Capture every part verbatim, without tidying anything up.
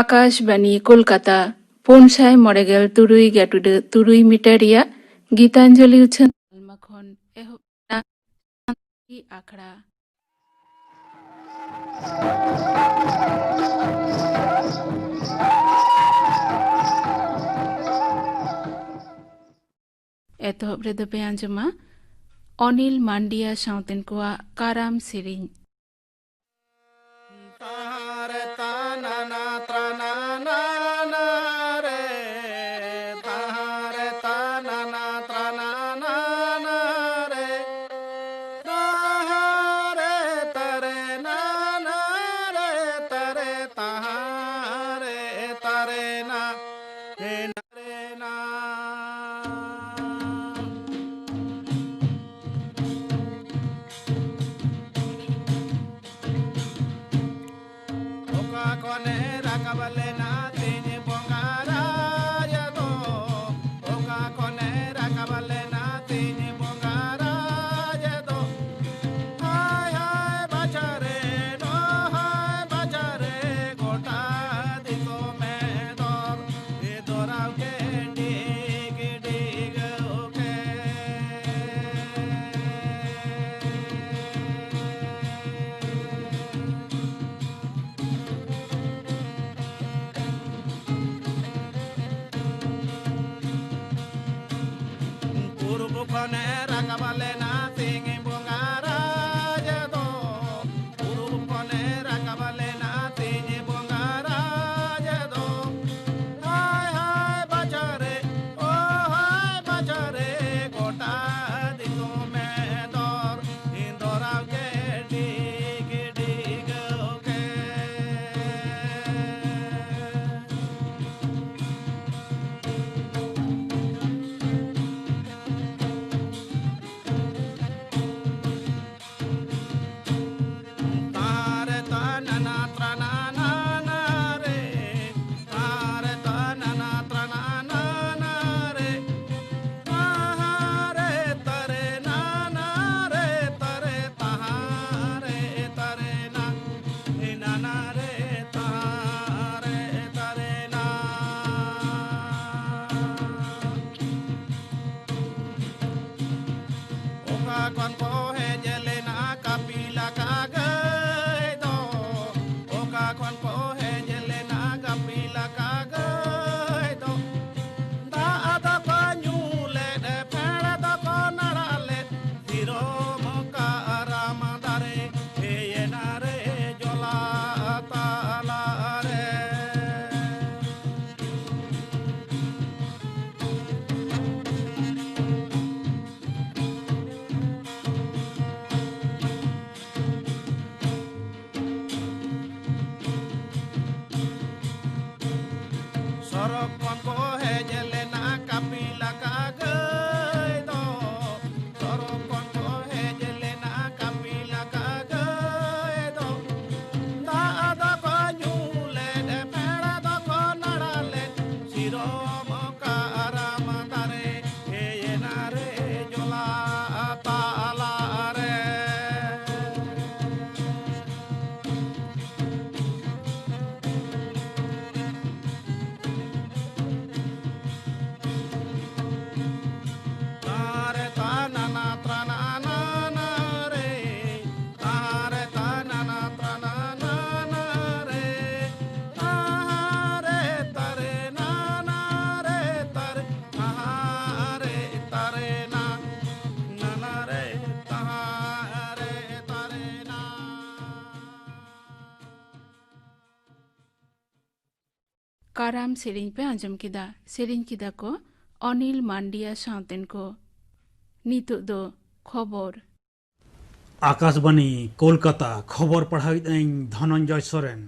ᱟᱠᱟᱥᱵᱟᱱᱤ ᱠᱳᱞᱠᱟᱛᱟ, ᱯᱩᱱ ᱥᱟᱭ ᱢᱚᱬᱮ ᱜᱮᱞ ᱛᱩᱨᱩᱭ ᱜᱟᱴᱩᱰᱟᱹ ᱛᱩᱨᱩᱭ ᱢᱤᱴᱟᱨ ᱨᱮᱭᱟᱜ ᱜᱤᱛᱟᱧᱡᱚᱞᱤ ᱩᱪᱷᱟᱹᱱ ᱛᱟᱞᱢᱟ ᱠᱷᱚᱱ ᱮᱦᱚᱵ ᱮᱱᱟ ᱥᱟᱱᱛᱟᱲᱤ ᱟᱠᱷᱲᱟ᱾ ᱮᱛᱚᱦᱚᱵ ᱨᱮᱫᱚ ᱯᱮ ᱟᱸᱡᱚᱢᱟ ᱚᱱᱤᱞ ᱢᱟᱱᱰᱤᱭᱟ ᱥᱟᱶᱛᱮᱱ ᱠᱚᱣᱟᱜ ᱠᱟᱨᱟᱢ ᱥᱮᱨᱮᱧ᱾ ᱚᱠᱟ ᱠᱷᱚᱱᱮ ᱨᱟᱠᱟᱵ ᱞᱮᱱᱟ ᱛᱤᱧ ᱵᱚᱸᱜᱟ ᱨᱟᱡᱽ ᱫᱚ? ᱚᱠᱟ ᱠᱷᱚᱱᱮ ᱨᱟᱠᱟᱵ ᱞᱮᱱᱟ ᱛᱤᱧ ᱵᱚᱸᱜᱟ ᱨᱟᱡᱽ ᱫᱚ? ᱦᱟᱭ ᱦᱟᱭ ᱵᱟᱪᱷᱟ ᱨᱮ, ᱱᱚ ᱦᱟᱭ ᱵᱟᱪᱷᱟ ᱨᱮ, ᱜᱚᱴᱟ ᱫᱤᱥᱚᱢᱮ ᱫᱚᱨ ᱫᱚᱨᱟᱣ ᱠᱮᱫ ᱰᱤᱜᱽ ᱰᱤᱜᱽ ᱠᱮᱫ᱾ ᱯᱩᱨᱩᱵ ᱠᱷᱚᱱᱮ ᱨᱟᱠᱟᱵ ᱞᱮᱱᱟ ᱥᱤᱧ ᱵᱚᱸᱜᱟ ᱨᱟᱡᱽ ᱫᱚ᱾ ᱯᱩᱨᱩᱵ ᱠᱷᱚᱱᱮ ᱨᱟᱠᱟᱵ ᱞᱮᱱᱟ ᱥᱤᱧ ᱵᱚᱸᱜᱟ ᱨᱟᱡᱽ ᱫᱚ᱾ ᱦᱟᱭ ᱦᱟᱭ ᱵᱟᱪᱷᱟ ᱨᱮ, ᱚ ᱦᱟᱭ ᱵᱟᱪᱷᱟ ᱨᱮ, ᱜᱚᱴᱟ ᱫᱤᱥᱚᱢᱮ ᱫᱚᱨ ᱫᱚᱨᱟᱣ ᱠᱮᱫ ᱰᱤᱜᱽ ᱰᱤᱜᱽ ᱠᱮᱫ᱾ ᱥᱚᱨᱚᱜ ᱠᱷᱚᱱ ᱠᱚ ᱦᱮᱡ ᱞᱮᱱᱟ ᱠᱟᱹᱯᱤᱞ ᱟᱠᱟ ᱜᱟᱹᱭ ᱫᱚ᱾ ᱥᱚᱨᱚᱜ ᱠᱷᱚᱱ ᱠᱚ ᱦᱮᱡ ᱞᱮᱱᱟ ᱠᱟᱹᱯᱤᱞ ᱟᱠᱟ ᱜᱟᱹᱭ ᱫᱚ᱾ ᱫᱟᱜ ᱫᱚᱠᱚ ᱧᱩ ᱞᱮᱫ, ᱯᱷᱮᱲ ᱫᱚᱠᱚ ᱱᱟᱲᱟ ᱞᱮᱫ, ᱥᱤᱨᱚᱢ ᱠᱟᱨᱟᱢ ᱫᱟᱨᱮ ᱦᱮᱡ ᱮᱱᱟ ᱨᱮ ᱡᱚᱞᱟ ᱛᱟᱞᱟ ᱨᱮ᱾ ᱛᱟᱨᱮ ᱛᱟᱱᱟᱱᱟ ᱛᱨᱟᱱᱟᱱᱟ ᱨᱮ, ᱛᱟᱨᱮ ᱛᱟᱱᱟᱱᱟ ᱛᱨᱟᱱᱟᱱᱟ ᱨᱮ, ᱛᱟᱨᱮ ᱛᱟᱨᱮ ᱱᱟᱱᱟ ᱨᱮ ᱛᱟᱨᱮ, ᱛᱟᱨᱮ ᱛᱟᱨᱮ ᱱᱟ, ᱱᱟᱱᱟ ᱨᱮ ᱛᱟᱨᱮ ᱛᱟᱨᱮ ᱱᱟ᱾ ᱠᱟᱨᱟᱢ ᱥᱮᱨᱮᱧ ᱯᱮ ᱟᱸᱡᱚᱢ ᱠᱮᱫᱟ᱾ ᱥᱮᱨᱮᱧ ᱠᱮᱫᱟ ᱠᱚ ᱚᱱᱤᱞ ᱢᱟᱱᱰᱤᱭᱟ ᱥᱟᱶᱛᱮᱱ ᱠᱚ᱾ ᱱᱤᱛᱚᱜ ᱫᱚ ᱠᱷᱚᱵᱚᱨ᱾ ᱟᱠᱟᱥᱵᱟᱱᱤ, ᱠᱳᱞᱠᱟᱛᱟ᱾ ᱠᱷᱚᱵᱚᱨ ᱯᱟᱲᱦᱟᱣᱤᱫᱟᱹᱧ ᱫᱷᱚᱱᱚᱱᱡᱚᱭ ᱥᱚᱨᱮᱱ᱾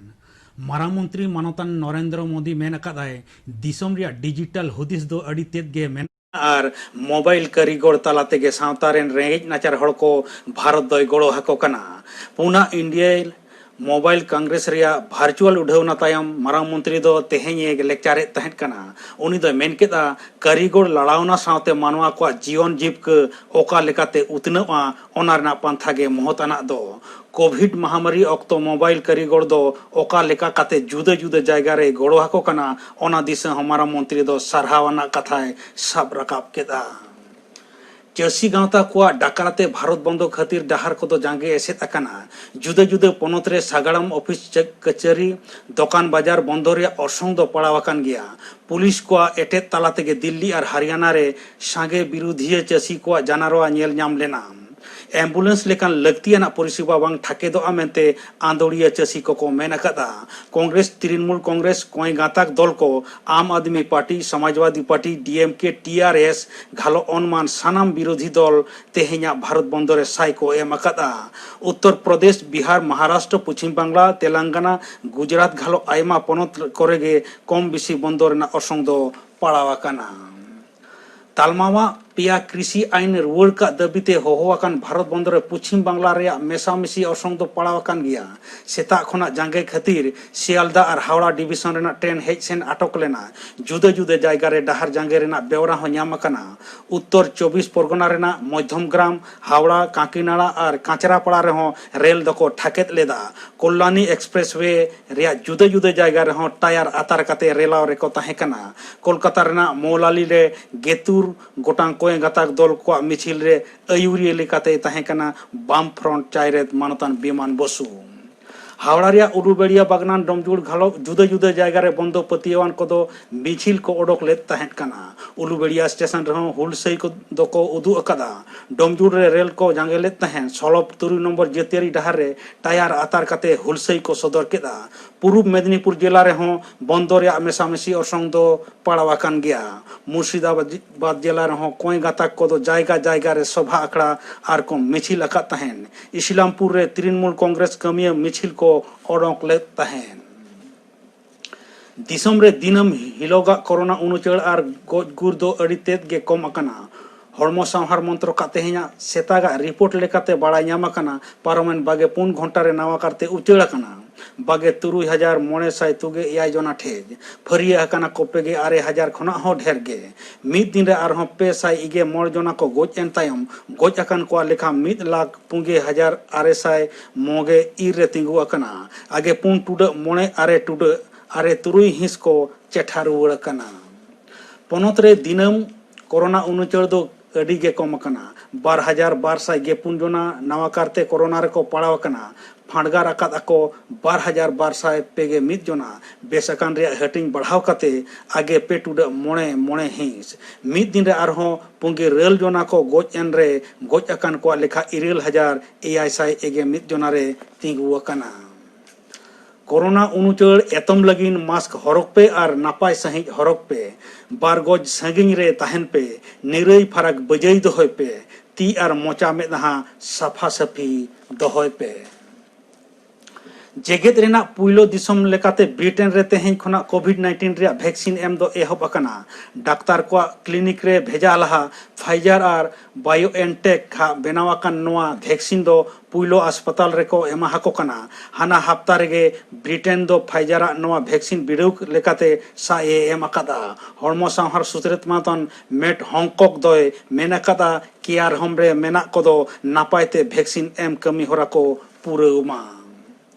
ᱢᱟᱨᱟᱝ ᱢᱚᱱᱛᱨᱤ ᱢᱟᱱᱚᱛᱟᱱ ᱱᱚᱨᱮᱱᱫᱨᱚ ᱢᱳᱫᱤ ᱢᱮᱱ ᱟᱠᱟᱫᱟᱭ, ᱫᱤᱥᱚᱢ ᱨᱮᱭᱟᱜ ᱰᱤᱡᱤᱴᱟᱞ ᱦᱩᱫᱤᱥ ᱫᱚ ᱟᱹᱰᱤ ᱛᱮᱫ ᱜᱮ ᱢᱮᱱᱟᱜᱼᱟ ᱟᱨ ᱢᱳᱵᱟᱭᱤᱞ ᱠᱟᱹᱨᱤᱜᱚᱲ ᱛᱟᱞᱟ ᱛᱮᱜᱮ ᱥᱟᱶᱛᱟ ᱨᱮᱱ ᱨᱮᱸᱜᱮᱡ ᱱᱟᱪᱟᱨ ᱦᱚᱲ ᱠᱚ ᱵᱷᱟᱨᱚᱛ ᱫᱚᱭ ᱜᱚᱲᱚ ᱟᱠᱚ ᱠᱟᱱᱟ᱾ ᱯᱩᱱᱟ ᱤᱱᱰᱤᱭᱟ ᱢᱳᱵᱟᱭᱤᱞ ᱠᱚᱝᱜᱨᱮᱥ ᱨᱮᱭᱟᱜ ᱵᱷᱟᱨᱪᱩᱣᱟᱞ ᱩᱰᱷᱟᱹᱣᱱᱟ ᱛᱟᱭᱚᱢ ᱢᱟᱨᱟᱝ ᱢᱚᱱᱛᱨᱤ ᱫᱚ ᱛᱮᱦᱮᱧ ᱮ ᱞᱮᱠᱪᱟᱨᱮᱫ ᱛᱟᱦᱮᱸᱫ ᱠᱟᱱᱟ᱾ ᱩᱱᱤ ᱫᱚᱭ ᱢᱮᱱ ᱠᱮᱫᱟ, ᱠᱟᱹᱨᱤᱜᱚᱲ ᱞᱟᱲᱟᱣᱱᱟ ᱥᱟᱶᱛᱮ ᱢᱟᱱᱣᱟ ᱠᱚᱣᱟᱜ ᱡᱤᱭᱚᱱ ᱡᱤᱵᱽᱠᱟᱹ ᱚᱠᱟ ᱞᱮᱠᱟᱛᱮ ᱩᱛᱱᱟᱹᱜᱼᱟ, ᱚᱱᱟ ᱨᱮᱱᱟᱜ ᱯᱟᱱᱛᱷᱟ ᱜᱮ ᱢᱚᱦᱚᱛ ᱟᱱᱟᱜ ᱫᱚ᱾ ᱠᱳᱵᱷᱤᱰ ᱢᱟᱦᱟᱢᱟᱨᱤ ᱚᱠᱛᱚ ᱢᱳᱵᱟᱭᱤᱞ ᱠᱟᱹᱨᱤᱜᱚᱲ ᱫᱚ ᱚᱠᱟ ᱞᱮᱠᱟ ᱠᱟᱛᱮ ᱡᱩᱫᱟᱹ ᱡᱩᱫᱟᱹ ᱡᱟᱭᱜᱟ ᱨᱮᱭ ᱜᱚᱲᱚ ᱟᱠᱚ ᱠᱟᱱᱟ, ᱚᱱᱟ ᱫᱤᱥᱟᱹ ᱦᱚᱸ ᱢᱟᱨᱟᱝ ᱢᱚᱱᱛᱨᱤ ᱫᱚ ᱥᱟᱨᱦᱟᱣ ᱟᱱᱟᱜ ᱠᱟᱛᱷᱟᱭ ᱥᱟᱵ ᱨᱟᱠᱟᱵ ᱠᱮᱫᱼᱟ᱾ ᱪᱟᱹᱥᱤ ᱜᱟᱶᱛᱟ ᱠᱚᱣᱟᱜ ᱰᱟᱠᱨᱟᱛᱮ ᱵᱷᱟᱨᱚᱛ ᱵᱚᱱᱫᱚ ᱠᱷᱟᱹᱛᱤᱨ ᱰᱟᱦᱟᱨ ᱠᱚᱫᱚ ᱡᱟᱸᱜᱮ ᱮᱥᱮᱫ ᱟᱠᱟᱱᱟ᱾ ᱡᱩᱫᱟᱹ ᱡᱩᱫᱟᱹ ᱯᱚᱱᱚᱛ ᱨᱮ ᱥᱟᱜᱟᱲᱚᱢ ᱚᱯᱷᱤᱥ, ᱪᱟᱹ-, ᱠᱟᱹᱪᱟᱹᱨᱤ, ᱫᱚᱠᱟᱱ ᱵᱟᱡᱟᱨ ᱵᱚᱱᱫᱚ ᱨᱮᱭᱟᱜ ᱚᱨᱥᱚᱝ ᱫᱚ ᱯᱟᱲᱟᱣ ᱟᱠᱟᱱ ᱜᱮᱭᱟ᱾ ᱯᱩᱞᱤᱥ ᱠᱚᱣᱟᱜ ᱮᱴᱮᱫ ᱛᱟᱞᱟ ᱛᱮᱜᱮ ᱫᱤᱞᱞᱤ ᱟᱨ ᱦᱟᱨᱤᱭᱟᱱᱟ ᱨᱮ ᱥᱟᱸᱜᱮ ᱵᱤᱨᱩᱫᱷᱤᱭᱟᱹ ᱪᱟᱹᱥᱤ ᱠᱚᱣᱟᱜ ᱡᱟᱱᱟᱨᱣᱟ ᱧᱮᱞ ᱧᱟᱢ ᱞᱮᱱᱟ᱾ ambulance ᱞᱮᱠᱟᱱ ᱞᱟᱹᱠᱛᱤᱭᱟᱱᱟᱜ ᱯᱚᱨᱤᱥᱮᱵᱟ ᱵᱟᱝ ᱴᱷᱟᱠᱮᱫᱚᱜᱼᱟ ᱢᱮᱱᱛᱮ ᱟᱱᱫᱳᱲᱤᱭᱟᱹ ᱪᱟᱹᱥᱤ ᱠᱚᱠᱚ ᱢᱮᱱ ᱟᱠᱟᱫᱼᱟ᱾ ᱠᱚᱝᱜᱨᱮᱥ, ᱛᱨᱤᱱᱢᱩᱞ ᱠᱚᱝᱜᱨᱮᱥ, ᱠᱚᱸᱭ ᱜᱟᱸᱛᱟᱠ ᱫᱚᱞ ᱠᱚ, ᱟᱢ ᱟᱫᱢᱤ ᱯᱟᱨᱴᱤ, ᱥᱚᱢᱟᱡᱽᱵᱟᱫᱤ ᱯᱟᱨᱴᱤ, ᱰᱤ ᱮᱢ ᱠᱮ, ᱴᱤ ᱟᱨ ᱮᱥ, ᱜᱷᱟᱞᱚ ᱚᱱᱢᱟᱱ ᱥᱟᱱᱟᱢ ᱵᱤᱨᱳᱫᱷᱤ ᱫᱚᱞ ᱛᱮᱦᱮᱧᱟᱜ ᱵᱷᱟᱨᱚᱛ ᱵᱚᱱᱫᱚ ᱨᱮ ᱥᱟᱭ ᱠᱚ ᱮᱢ ᱟᱠᱟᱫᱼᱟ᱾ ᱩᱛᱛᱚᱨ ᱯᱨᱚᱫᱮᱥ, ᱵᱤᱦᱟᱨ, ᱢᱚᱦᱟᱨᱟᱥᱴᱨᱚ, ᱯᱚᱪᱷᱤᱢ ᱵᱟᱝᱞᱟ, ᱛᱮᱞᱟᱝᱜᱟᱱᱟ, ᱜᱩᱡᱽᱨᱟᱴ ᱜᱷᱟᱞᱚ ᱟᱭᱢᱟ ᱯᱚᱱᱚᱛ ᱠᱚᱨᱮ ᱜᱮ ᱠᱚᱢ ᱵᱮᱥᱤ ᱵᱚᱱᱫᱚ ᱨᱮᱱᱟᱜ ᱚᱨᱥᱚᱝ ᱫᱚ ᱯᱟᱲᱟᱣ ᱟᱠᱟᱱᱟ᱾ ᱛᱟᱞᱢᱟᱣᱟᱜ ᱯᱮᱭᱟ ᱠᱨᱤᱥᱤ ᱟᱭᱤᱱ ᱨᱩᱣᱟᱹᱲ ᱠᱟᱜ ᱫᱟᱹᱵᱤ ᱛᱮ ᱦᱚᱦᱚ ᱟᱠᱟᱱ ᱵᱷᱟᱨᱚᱛ ᱵᱚᱱᱫᱚ ᱨᱮ ᱯᱚᱪᱷᱤᱢ ᱵᱟᱝᱞᱟ ᱨᱮᱭᱟᱜ ᱢᱮᱥᱟᱢᱤᱥᱤ ᱚᱨᱥᱚᱝ ᱫᱚ ᱯᱟᱲᱟᱣ ᱟᱠᱟᱱ ᱜᱮᱭᱟ᱾ ᱥᱮᱛᱟᱜ ᱠᱷᱚᱱᱟᱜ ᱡᱟᱸᱜᱮ ᱠᱷᱟᱹᱛᱤᱨ ᱥᱤᱭᱟᱞᱫᱟ ᱟᱨ ᱦᱟᱣᱲᱟ ᱰᱤᱵᱤᱥᱚᱱ ᱨᱮᱱᱟᱜ ᱴᱨᱮᱱ ᱦᱮᱡ ᱥᱮᱱ ᱟᱴᱚᱠ ᱞᱮᱱᱟ᱾ ᱡᱩᱫᱟᱹ ᱡᱩᱫᱟᱹ ᱡᱟᱭᱜᱟ ᱨᱮ ᱰᱟᱦᱟᱨ ᱡᱟᱸᱜᱮ ᱨᱮᱱᱟᱜ ᱵᱮᱣᱨᱟ ᱦᱚᱸ ᱧᱟᱢ ᱟᱠᱟᱱᱟ᱾ ᱩᱛᱛᱚᱨ ᱪᱚᱵᱵᱤᱥ ᱯᱚᱨᱜᱚᱱᱟ ᱨᱮᱱᱟᱜ ᱢᱚᱫᱷᱭᱚᱢᱜᱨᱟᱢ, ᱦᱟᱣᱲᱟ, ᱠᱟᱸᱠᱤᱱᱟᱲᱟ ᱟᱨ ᱠᱟᱸᱪᱨᱟᱯᱟᱲᱟ ᱨᱮᱦᱚᱸ ᱨᱮᱞ ᱫᱚᱠᱚ ᱴᱷᱟᱠᱮᱫ ᱞᱮᱫᱟ᱾ ᱠᱚᱞᱞᱟᱱᱤ ᱮᱠᱥᱯᱨᱮᱥᱣᱮ ᱨᱮᱭᱟᱜ ᱡᱩᱫᱟᱹ ᱡᱩᱫᱟᱹ ᱡᱟᱭᱜᱟ ᱨᱮᱦᱚᱸ ᱴᱟᱭᱟᱨ ᱟᱛᱟᱨ ᱠᱟᱛᱮ ᱨᱮᱞᱟᱣ ᱨᱮᱠᱚ ᱛᱟᱦᱮᱸ ᱠᱟᱱᱟ᱾ ᱠᱳᱞᱠᱟᱛᱟ ᱨᱮᱱᱟᱜ ᱢᱚᱣᱞᱟᱞᱤ ᱨᱮ ᱜᱮᱛᱩᱨ ᱜᱚᱴᱟᱝ ᱠᱚᱸᱭᱮ ᱜᱟᱸᱛᱟᱠ ᱫᱚᱞ ᱠᱚᱣᱟᱜ ᱢᱤᱪᱷᱤᱞ ᱨᱮ ᱟᱹᱭᱩᱨᱤᱭᱟᱹ ᱞᱮᱠᱟᱛᱮᱭ ᱛᱟᱦᱮᱸ ᱠᱟᱱᱟ ᱵᱟᱢ ᱯᱷᱨᱚᱱᱴ ᱪᱟᱭᱨᱮᱛ ᱢᱟᱱᱚᱛᱟᱱ ᱵᱤᱢᱟᱱ ᱵᱚᱥᱩ᱾ ᱦᱟᱣᱲᱟ ᱨᱮᱭᱟᱜ ᱩᱞᱩᱵᱮᱲᱤᱭᱟ ᱵᱟᱜᱽᱱᱟᱱ ᱰᱚᱢᱡᱩᱲ ᱜᱷᱟᱞᱚ ᱡᱩᱫᱟᱹ ᱡᱩᱫᱟᱹ ᱡᱟᱭᱜᱟ ᱨᱮ ᱵᱚᱱᱫᱚ ᱯᱟᱹᱛᱭᱟᱹᱣᱟᱱ ᱠᱚᱫᱚ ᱢᱤᱪᱷᱤᱞ ᱠᱚ ᱚᱰᱚᱠ ᱞᱮᱫ ᱛᱟᱦᱮᱸᱫ ᱠᱟᱱᱟ᱾ ᱩᱞᱩᱵᱮᱲᱤᱭᱟ ᱥᱴᱮᱥᱚᱱ ᱨᱮᱦᱚᱸ ᱦᱩᱞᱥᱟᱹᱭ ᱠᱚ ᱫᱚᱠᱚ ᱩᱫᱩᱜ ᱟᱠᱟᱫᱟ᱾ ᱰᱚᱢᱡᱩᱲ ᱨᱮ ᱨᱮᱞ ᱠᱚ ᱡᱟᱸᱜᱮ ᱞᱮᱫ ᱛᱟᱦᱮᱸᱫ᱾ ᱥᱚᱲᱚᱠ ᱛᱩᱨᱩᱭ ᱱᱚᱢᱵᱚᱨ ᱡᱟᱹᱛᱤᱭᱟᱹᱨᱤ ᱰᱟᱦᱟᱨ ᱨᱮ ᱴᱟᱭᱟᱨ ᱟᱛᱟᱨ ᱠᱟᱛᱮ ᱦᱩᱞᱥᱟᱹᱭ ᱠᱚ ᱥᱚᱫᱚᱨ ᱠᱮᱫᱟ᱾ ᱯᱩᱨᱩᱵ ᱢᱮᱫᱤᱱᱤᱯᱩᱨ ᱡᱮᱞᱟ ᱨᱮᱦᱚᱸ ᱵᱚᱱᱫᱚ ᱨᱮᱭᱟᱜ ᱢᱮᱥᱟᱢᱤᱥᱤ ᱚᱨᱥᱚᱝ ᱫᱚ ᱯᱟᱲᱟᱣ ᱟᱠᱟᱱ ᱜᱮᱭᱟ᱾ ᱢᱩᱨᱥᱤᱫᱟᱵᱟᱫ ᱡᱮᱞᱟ ᱨᱮᱦᱚᱸ ᱠᱚᱸᱭ ᱜᱟᱸᱛᱟᱠ ᱠᱚᱫᱚ ᱡᱟᱭᱜᱟ ᱡᱟᱭᱜᱟ ᱨᱮ ᱥᱚᱵᱷᱟ ᱟᱠᱷᱲᱟ ᱟᱨ ᱠᱚ ᱢᱤᱪᱷᱤᱞ ᱟᱠᱟᱫ ᱛᱟᱦᱮᱸᱱ᱾ ᱤᱥᱞᱟᱢᱯᱩᱨ ᱨᱮ ᱛᱨᱤᱱᱢᱩᱞ ᱠᱚᱝᱜᱨᱮᱥ ᱠᱟᱹᱢᱤᱭᱟᱹ ᱢᱤᱪᱷᱤᱞ ᱠᱚ ᱚᱰᱚᱠ ᱞᱮᱫ ᱛᱟᱦᱮᱸᱱ᱾ ᱫᱤᱥᱚᱢ ᱨᱮ ᱫᱤᱱᱟᱹᱢ ᱦᱤᱞᱚᱜᱟᱜ ᱠᱚᱨᱳᱱᱟ ᱩᱱᱩᱪᱟᱹᱲ ᱟᱨ ᱜᱚᱡ ᱜᱩᱨ ᱫᱚ ᱟᱹᱰᱤ ᱛᱮᱫ ᱜᱮ ᱠᱚᱢ ᱟᱠᱟᱱᱟ᱾ ᱦᱚᱲᱢᱚ ᱥᱟᱶᱦᱟᱨ ᱢᱚᱱᱛᱨᱚᱠᱟᱜ ᱛᱮᱦᱮᱧᱟᱜ ᱥᱮᱛᱟᱜᱟᱜ ᱨᱤᱯᱳᱨᱴ ᱞᱮᱠᱟᱛᱮ ᱵᱟᱲᱟᱭ ᱧᱟᱢ ᱟᱠᱟᱱᱟ, ᱯᱟᱨᱚᱢᱮᱱ ᱵᱟᱜᱮ ᱯᱩᱱ ᱜᱷᱚᱱᱴᱟ ᱨᱮ ᱱᱟᱣᱟ ᱠᱟᱨᱛᱮ ᱩᱪᱟᱹᱲ ᱟᱠᱟᱱᱟ ᱵᱟᱜᱮ ᱛᱩᱨᱩᱭ ᱦᱟᱡᱟᱨ ᱢᱚᱬᱮ ᱥᱟᱭ ᱛᱩᱜᱮ ᱮᱭᱟᱭ ᱡᱚᱱᱟ ᱴᱷᱮᱡ᱾ ᱯᱷᱟᱹᱨᱭᱟᱹ ᱟᱠᱟᱱᱟ ᱠᱚ ᱯᱮᱜᱮ ᱟᱨᱮ ᱦᱟᱡᱟᱨ ᱠᱷᱚᱱᱟᱜ ᱦᱚᱸ ᱰᱷᱮᱨ ᱜᱮ᱾ ᱢᱤᱫ ᱫᱤᱱ ᱨᱮ ᱟᱨᱦᱚᱸ ᱯᱮ ᱥᱟᱭ ᱤᱜᱮ ᱢᱚᱬᱮ ᱡᱚᱱᱟ ᱠᱚ ᱜᱚᱡ ᱮᱱ ᱛᱟᱭᱚᱢ, ᱜᱚᱡ ᱟᱠᱟᱱ ᱠᱚᱣᱟᱜ ᱞᱮᱠᱷᱟ ᱢᱤᱫ ᱞᱟᱠᱷ ᱯᱩᱜᱮ ᱦᱟᱡᱟᱨ ᱟᱨᱮ ᱥᱟᱭ ᱢᱚᱜᱮ ᱤᱨ ᱨᱮ ᱛᱤᱸᱜᱩ ᱟᱠᱟᱱᱟ᱾ ᱟᱜᱮ ᱯᱩᱱ ᱴᱩᱰᱟᱹᱜ ᱢᱚᱬᱮ ᱟᱨᱮ ᱴᱩᱰᱟᱹᱜ ᱟᱨᱮ ᱛᱩᱨᱩᱭ ᱦᱤᱸᱥ ᱠᱚ ᱪᱮᱴᱷᱟ ᱨᱩᱣᱟᱹᱲ ᱟᱠᱟᱱᱟ᱾ ᱯᱚᱱᱚᱛ ᱨᱮ ᱫᱤᱱᱟᱹᱢ ᱠᱚᱨᱳᱱᱟ ᱩᱱᱩᱪᱟᱹᱲ ᱫᱚ ᱟᱹᱰᱤ ᱜᱮ ᱠᱚᱢ ᱟᱠᱟᱱᱟ᱾ ᱵᱟᱨ ᱦᱟᱡᱟᱨ ᱵᱟᱨ ᱥᱟᱭ ᱜᱮ ᱯᱩᱱ ᱡᱚᱱᱟ ᱱᱟᱣᱟ ᱠᱟᱨᱛᱮ ᱠᱚᱨᱳᱱᱟ ᱨᱮᱠᱚ ᱯᱟᱲᱟᱣ ᱟᱠᱟᱱᱟ᱾ ᱯᱷᱟᱸᱰᱜᱟᱨ ᱟᱠᱟᱫ ᱟᱠᱚ ᱵᱟᱨ ᱦᱟᱡᱟᱨ ᱵᱟᱨ ᱥᱟᱭ ᱯᱮ ᱜᱮ ᱢᱤᱫ ᱡᱚᱱᱟ᱾ ᱵᱮᱥ ᱟᱠᱟᱱ ᱨᱮᱭᱟᱜ ᱦᱟᱹᱴᱤᱧ ᱵᱟᱲᱦᱟᱣ ᱠᱟᱛᱮ ᱟᱜᱮ ᱯᱮ ᱴᱩᱰᱟᱹᱜ ᱢᱚᱬᱮ ᱢᱚᱬᱮ ᱦᱤᱸᱥ᱾ ᱢᱤᱫ ᱫᱤᱱ ᱨᱮ ᱟᱨᱦᱚᱸ ᱯᱩᱸᱜᱤ ᱨᱟᱹᱞ ᱡᱚᱱᱟ ᱠᱚ ᱜᱚᱡ ᱮᱱ ᱨᱮ ᱜᱚᱡ ᱟᱠᱟᱱ ᱠᱚᱣᱟᱜ ᱞᱮᱠᱷᱟ ᱤᱨᱟᱹᱞ ᱦᱟᱡᱟᱨ ᱮᱭᱟᱭ ᱥᱟᱭ ᱮᱜᱮ ᱢᱤᱫ ᱡᱚᱱᱟ ᱨᱮ ᱛᱤᱸᱜᱩ ᱟᱠᱟᱱᱟ᱾ ᱠᱳᱨᱳᱱᱟ ᱩᱱᱩᱪᱟᱹᱲ ᱮᱛᱚᱢ ᱞᱟᱹᱜᱤᱫ ᱢᱟᱥᱠ ᱦᱚᱨᱚᱜ ᱯᱮ ᱟᱨ ᱱᱟᱯᱟᱭ ᱥᱟᱺᱦᱤᱡ ᱦᱚᱨᱚᱜ ᱯᱮ᱾ ᱵᱟᱨ ᱜᱚᱡ ᱥᱟᱺᱜᱤᱧ ᱨᱮ ᱛᱟᱦᱮᱱ ᱯᱮ᱾ ᱱᱤᱨᱟᱹᱭ ᱯᱷᱟᱨᱟᱠ ᱵᱟᱹᱡᱟᱹᱭ ᱫᱚᱦᱚᱭ ᱯᱮ᱾ ᱛᱤ ᱟᱨ ᱢᱚᱪᱟ ᱢᱮᱫᱦᱟ ᱥᱟᱯᱷᱟ ᱥᱟᱹᱯᱷᱤ ᱫᱚᱦᱚᱭ ᱯᱮ᱾ ᱡᱮᱜᱮᱛ ᱨᱮᱱᱟᱜ ᱯᱩᱭᱞᱩ ᱫᱤᱥᱚᱢ ᱞᱮᱠᱟᱛᱮ ᱵᱨᱤᱴᱮᱱ ᱨᱮ ᱛᱮᱦᱮᱧ ᱠᱷᱚᱱᱟᱜ ᱠᱳᱵᱷᱤᱰ ᱱᱟᱭᱤᱱᱴᱤᱱ ᱨᱮᱭᱟᱜ ᱵᱷᱮᱠᱥᱤᱱ ᱮᱢ ᱫᱚ ᱮᱦᱚᱵ ᱟᱠᱟᱱᱟ᱾ ᱰᱟᱠᱛᱟᱨ ᱠᱚᱣᱟᱜ ᱠᱞᱤᱱᱤᱠ ᱨᱮ ᱵᱷᱮᱡᱟ ᱞᱟᱦᱟ ᱯᱷᱟᱭᱡᱟᱨ ᱟᱨ ᱵᱟᱭᱳᱮᱱᱴᱮᱠ ᱦᱟᱜ ᱵᱮᱱᱟᱣ ᱟᱠᱟᱱ ᱱᱚᱣᱟ ᱵᱷᱮᱠᱥᱤᱱ ᱫᱚ ᱯᱩᱭᱞᱩ ᱟᱥᱯᱟᱛᱟᱞ ᱨᱮᱠᱚ ᱮᱢᱟ ᱦᱟᱠᱚ ᱠᱟᱱᱟ᱾ ᱦᱟᱱᱟ ᱦᱟᱯᱛᱟ ᱨᱮᱜᱮ ᱵᱨᱤᱴᱮᱱ ᱫᱚ ᱯᱷᱟᱭᱡᱟᱨᱟᱜ ᱱᱚᱣᱟ ᱵᱷᱮᱠᱥᱤᱱ ᱵᱤᱰᱟᱹᱣ ᱞᱮᱠᱟᱛᱮ ᱥᱟᱭ ᱮ ᱮᱢ ᱟᱠᱟᱫᱟ᱾ ᱦᱚᱲᱢᱚ ᱥᱟᱶᱦᱟᱨ ᱥᱩᱛᱨᱮᱛ ᱢᱟᱛᱚᱱ ᱢᱮᱴ ᱦᱚᱝᱠᱚᱠ ᱫᱚᱭ ᱢᱮᱱ ᱟᱠᱟᱫᱟ, ᱠᱮᱭᱟᱨ ᱦᱳᱢ ᱨᱮ ᱢᱮᱱᱟᱜ ᱠᱚᱫᱚ ᱱᱟᱯᱟᱭ ᱛᱮ ᱵᱷᱮᱠᱥᱤᱱ ᱮᱢ ᱠᱟᱹᱢᱤ ᱦᱚᱨᱟ ᱠᱚ ᱯᱩᱨᱟᱹᱣ ᱢᱟ᱾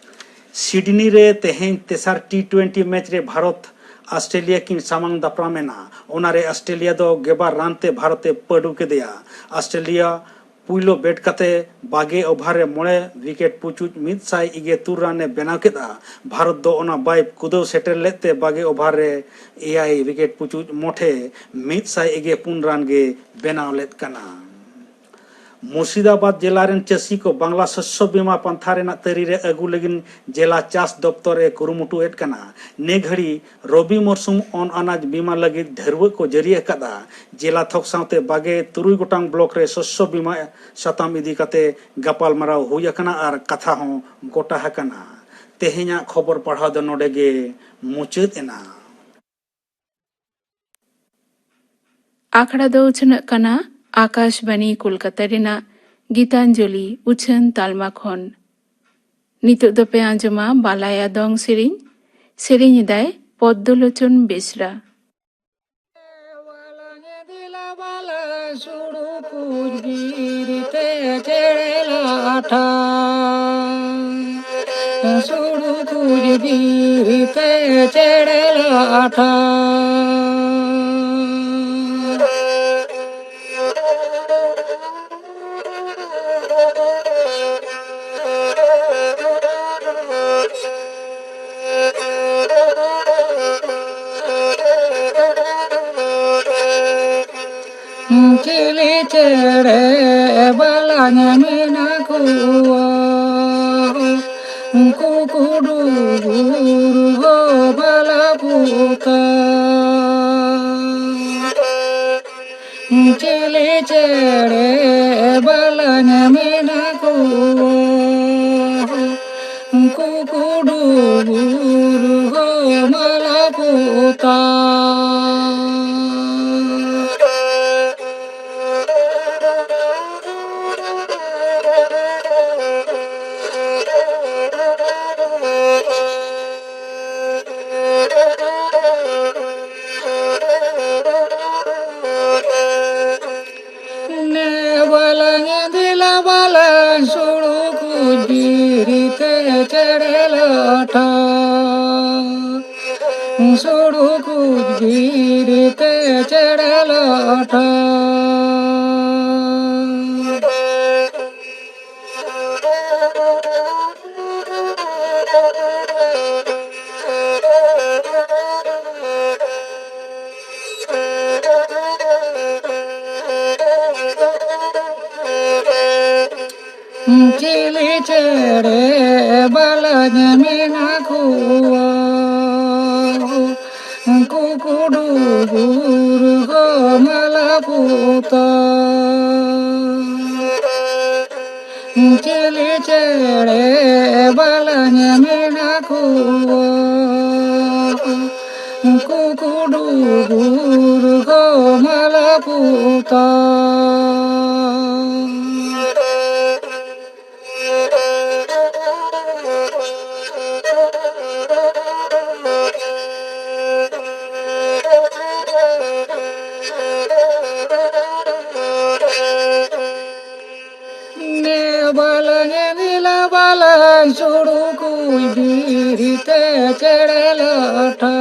ᱥᱤᱰᱱᱤ ᱨᱮ ᱛᱮᱦᱮᱧ ᱛᱮᱥᱟᱨ ᱴᱤ ᱴᱩᱭᱮᱱᱴᱤ ᱢᱮᱪ ᱨᱮ ᱵᱷᱟᱨᱚᱛ ᱟᱥᱴᱨᱮᱞᱤᱭᱟ ᱠᱤᱱ ᱥᱟᱢᱟᱝ ᱫᱟᱯᱨᱟᱢ ᱮᱱᱟ᱾ ᱚᱱᱟᱨᱮ ᱟᱥᱴᱨᱮᱞᱤᱭᱟ ᱫᱚ ᱜᱮᱞ ᱵᱟᱨ ᱨᱟᱱ ᱛᱮ ᱵᱷᱟᱨᱚᱛ ᱮ ᱯᱟᱹᱰᱩ ᱠᱮᱫᱮᱭᱟ᱾ ᱟᱥᱴᱨᱮᱞᱤᱭᱟ ᱯᱩᱭᱞᱩ ᱵᱮᱴ ᱠᱟᱛᱮ ᱵᱟᱜᱮ ᱳᱵᱷᱟᱨ ᱨᱮ ᱢᱚᱬᱮ ᱣᱤᱠᱮᱴ ᱯᱩᱪᱩᱡ ᱢᱤᱫ ᱥᱟᱭ ᱤᱜᱮ ᱛᱩᱨ ᱨᱟᱱ ᱮ ᱵᱮᱱᱟᱣ ᱠᱮᱫᱼᱟ᱾ ᱵᱷᱟᱨᱚᱛ ᱫᱚ ᱚᱱᱟ ᱵᱟᱭ ᱠᱩᱫᱟᱹᱣ ᱥᱮᱴᱮᱨ ᱞᱮᱫ ᱛᱮ ᱵᱟᱜᱮ ᱳᱵᱷᱟᱨ ᱨᱮ ᱮᱭᱟᱭ ᱣᱤᱠᱮᱴ ᱯᱩᱪᱩᱡ ᱢᱚᱴᱷᱮ ᱢᱤᱫ ᱥᱟᱭ ᱤᱜᱮ ᱯᱩᱱ ᱨᱟᱱ ᱜᱮ ᱵᱮᱱᱟᱣ ᱞᱮᱫ ᱠᱟᱱᱟ᱾ ᱢᱩᱨᱥᱤᱫᱟᱵᱟᱫᱽ ᱡᱮᱞᱟ ᱨᱮᱱ ᱪᱟᱹᱥᱤ ᱠᱚ ᱵᱟᱝᱞᱟ ᱥᱚᱥᱭᱚ ᱵᱤᱢᱟ ᱯᱟᱱᱛᱷᱟ ᱨᱮᱱᱟᱜ ᱛᱟᱹᱨᱤ ᱨᱮ ᱟᱹᱜᱩ ᱞᱟᱹᱜᱤᱫ ᱡᱮᱞᱟ ᱪᱟᱥ ᱫᱚᱯᱛᱚᱨ ᱮ ᱠᱩᱨᱩᱢᱩᱴᱩᱭᱮᱫ ᱠᱟᱱᱟ᱾ ᱱᱮ ᱜᱷᱟᱹᱲᱤ ᱨᱚᱵᱤ ᱢᱚᱨᱥᱩᱢ ᱚᱱ ᱟᱱᱟᱡᱽ ᱵᱤᱢᱟ ᱞᱟᱹᱜᱤᱫ ᱰᱷᱟᱹᱨᱣᱟᱹᱜ ᱠᱚ ᱡᱟᱹᱨᱤ ᱟᱠᱟᱫᱼᱟ᱾ ᱡᱮᱞᱟ ᱛᱷᱚᱠ ᱥᱟᱶᱛᱮ ᱵᱟᱜᱮ ᱛᱩᱨᱩᱭ ᱜᱚᱴᱟᱝ ᱵᱞᱚᱠ ᱨᱮ ᱥᱚᱥᱭᱚ ᱵᱤᱢᱟ ᱥᱟᱛᱟᱢ ᱤᱫᱤ ᱠᱟᱛᱮ ᱜᱟᱯᱟᱞᱢᱟᱨᱟᱣ ᱦᱩᱭ ᱟᱠᱟᱱᱟ ᱟᱨ ᱠᱟᱛᱷᱟ ᱦᱚᱸ ᱜᱚᱴᱟ ᱟᱠᱟᱱᱟ᱾ ᱛᱮᱦᱮᱧᱟᱜ ᱠᱷᱚᱵᱚᱨ ᱯᱟᱲᱦᱟᱣ ᱫᱚ ᱱᱚᱰᱮ ᱜᱮ ᱢᱩᱪᱟᱹᱫ ᱮᱱᱟ᱾ ᱟᱠᱷᱲᱟ ᱫᱚ ᱩᱪᱷᱟᱹᱱᱚᱜ ᱠᱟᱱᱟ ᱟᱠᱟᱥᱵᱟᱱᱤ ᱠᱳᱞᱠᱟᱛᱟ ᱨᱮᱱᱟᱜ ᱜᱤᱛᱟᱧᱡᱚᱞᱤ ᱩᱪᱷᱟᱹᱱ ᱛᱟᱞᱢᱟ ᱠᱷᱚᱱ᱾ ᱱᱤᱛᱚᱜ ᱫᱚᱯᱮ ᱟᱸᱡᱚᱢᱟ ᱵᱟᱞᱟᱭᱟ ᱫᱚᱝ ᱥᱮᱨᱮᱧ᱾ ᱥᱮᱨᱮᱧ ᱮᱫᱟᱭ ᱯᱚᱫᱽᱫᱚᱞᱳᱪᱚᱱ ᱵᱮᱥᱨᱟ᱾ ᱥᱩᱲᱩ ᱠᱩᱡ ᱵᱤᱨ ᱛᱮ ᱪᱮᱬᱮ ᱞᱟᱴᱷᱟ, ᱥᱩᱲᱩ ᱠᱩᱡ ᱵᱤᱨ ᱛᱮ ᱪᱮᱬᱮ ᱞᱟᱴᱷᱟ᱾ ᱪᱮᱬᱮ ᱵᱟᱞᱟᱧ ᱢᱮᱱᱟ ᱠᱚᱣᱟ, ᱩᱱᱠᱩ ᱠᱩᱰᱩ ᱵᱩᱨᱩ ᱦᱚᱸ ᱵᱟᱞᱟ ᱯᱚᱛᱟ᱾ ᱪᱤᱞᱤ ᱪᱮᱬᱮ ᱵᱟᱞᱟᱧ ᱢᱮᱱᱟ ᱠᱚᱣᱟ, ᱩᱱᱠᱩ ᱠᱩᱰᱩ ᱵᱩᱨᱩ ᱦᱚᱸ ᱵᱟᱞᱟ ᱯᱚᱛᱟ᱾ ᱱᱮ ᱵᱟᱞᱟᱝ ᱫᱮᱞᱟ ᱵᱟᱞᱟᱝ ᱥᱩᱲᱩ ᱠᱩᱡ ᱵᱤᱨ ᱛᱮ ᱪᱮᱬᱮ ᱞᱟᱴᱷᱟ᱾ ᱥᱩᱲᱩ ᱠᱩᱡ ᱵᱤᱨ ᱛᱮ ᱪᱮᱬᱮ ᱞᱟᱴᱷᱟ᱾ ᱪᱤᱞᱤ ᱪᱮᱬᱮ ᱵᱟᱞᱟᱧ ᱢᱮᱱᱟ ᱠᱚᱣᱟ, ᱩᱱᱠᱩ ᱠᱩᱰᱩ ᱵᱩᱨᱩ ᱦᱚᱸ ᱢᱟᱞᱟ ᱯᱚᱛᱟ᱾ ᱪᱤᱞᱤ ᱪᱮᱬᱮ ᱵᱟᱞᱟᱧ ᱢᱮᱱᱟ ᱠᱚᱣᱟ, ᱩᱱᱠᱩ ᱠᱩᱰᱩ ᱵᱩᱨᱩ ᱦᱚᱸ ᱢᱟᱞᱟ ᱯᱚᱛᱟ᱾ ᱱᱮ ᱵᱟᱞᱟᱝ ᱮ ᱱᱤᱞᱟ ᱵᱟᱞᱟᱝ ᱥᱩᱲᱩ ᱠᱩᱡ ᱵᱤᱨ ᱛᱮ ᱪᱮᱬᱮ ᱞᱟᱴᱷᱟ᱾